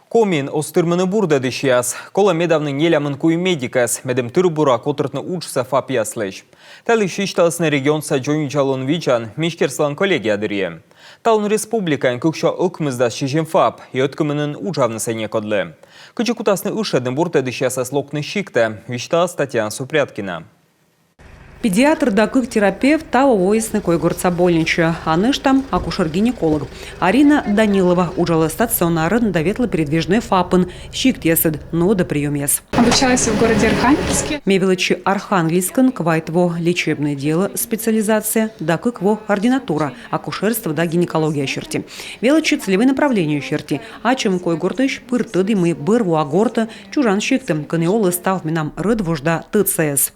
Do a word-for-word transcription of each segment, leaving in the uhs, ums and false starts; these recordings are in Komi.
Комиын оз тырмыны бурдӧдысьяс. Колӧ медавны нелямын куим медикӧс, медым тыр-бура котыртны уджсӧ ФАП-яслысь. Та йылысь висьталісны регионса дзоньвидзалун видзан министерстволӧн коллегия дырйи. Талун республикаын кыксё ӧкмысдас сизим ФАП, и ӧткымынын уджавнысӧ некодлы. Кыдзи кутасны ышӧдны бурдӧдысьясӧс локны сиктӧ, висьталас Татьяна Супряткина. Педиатр да кык терапевт таво воисны Койгортса больничаӧ, а нӧшта акушер-гинеколог Арина Данилова уджалӧ стационарын да ветлӧ передвижной ФАП-ын, сиктъясыд нуӧдӧ приёмъяс. Обучалась в городе Архангельске. Ме велӧдчи Архангельскын, квайт во лечебное дело специализация да кык во ординатура акушерство да гинекология серти. Велӧдчи целевӧй направление серти. Ачым Койгортысь пыр тӧді, мый бӧр воа гортӧ, чужан сиктӧ, кӧні олӧ став менам рӧдвуж да тӧдсаяс.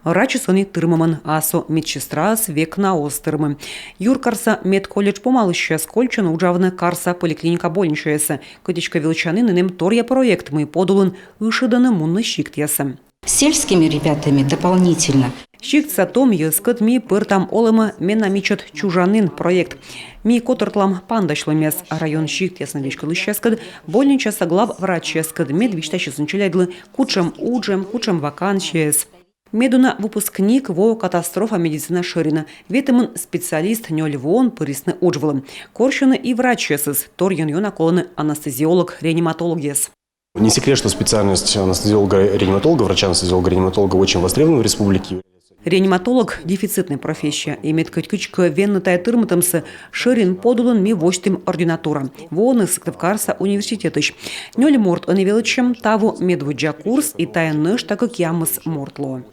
Врачыс ӧні тырмымын, а со медсестраыс век на оз тырмы. Юркарса медколледж помалысьяс кольччӧны уджавны карса поликлиника больничаясӧ. Кӧть эськӧ велӧдчанінын эм торъя проект, мый подулын ышӧдӧны мунны сиктъясӧ. Сельскими ребятами дополнительно. Сиктса том йӧзкӧд ми пӧртам олӧмӧ менам ичӧт чужанін проект. Ми котыртлам паныдасьлӧмъяс район сиктъясын веськӧдлысьяскӧд, больничаса главврачьяскӧд, мед висьтасисны челядьлы, кутшӧм удж эм, кутшӧм вакансияяс. Медуна выпускник воӧ катастрофа медицина шӧринӧ. Ветымын специалист нёль воӧн пырисны удж вылӧ. Корсьӧны и врачьясыс, торйӧн ёна колӧны анестезиолог-реаниматологъяс. Не секрет, что специальность анестезиолога-реаниматолога, врача-анестезиолога-реаниматолога очень востребована в республике. Реаниматолог — дефицитная профессия, и мед кӧть кыдзкӧ венны тайӧ тырмытӧмсӧ, шӧрин подулын ми восьтім ординатура. Воӧны Сыктывкарса университетысь. Нёль морт ӧні велӧдчӧ, таво медводдза курс, и тайӧ нӧшта кӧкъямыс морт лоӧ.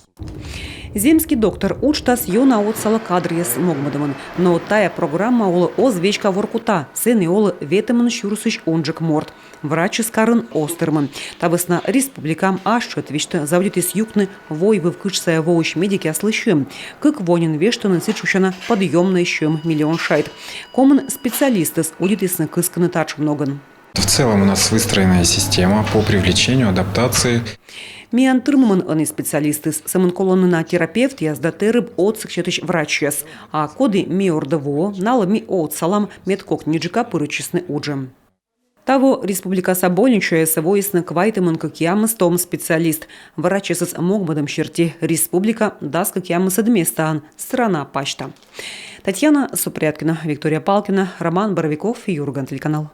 «Земский доктор» уджтас ёна отсалӧ кадръяс могмӧдӧмын. Но тайӧ программа улӧ оз веська Воркута, сэні олӧ ветымын сюрсысь унджык морт. Врачыс карын оз тырмы. Та вӧсна республикаын ас тшӧт весьтӧ заводитіс юкны войвыв кытш сайӧ воысь медикъяслы сьӧм. Кык во нин вештӧны сідз шусяна подъёмнӧй сьӧм миллион шайт. Комын специалистӧс удитісны кыскыны татшӧм ногӧн. В целом у нас выстроенная система по привлечению, адаптации. Миян тырмымын ӧні специалистыс, сӧмын колӧны на терапевтъяс да тэрыб отсӧг сетысь врачьяс. А коді ми ордӧ воӧ, налы ми отсалам, мед кокниджыка пырӧдчисны уджӧ. Таво республикаса больничаясӧ воисны квайтымын кӧкъямыс том специалист. Врачьясӧс могмӧдӧм серти республика дас кӧкъямысӧд местаын страна пасьта. Татьяна Супряткина, Виктория Палкина, Роман Боровиков, «Юрган» телеканал.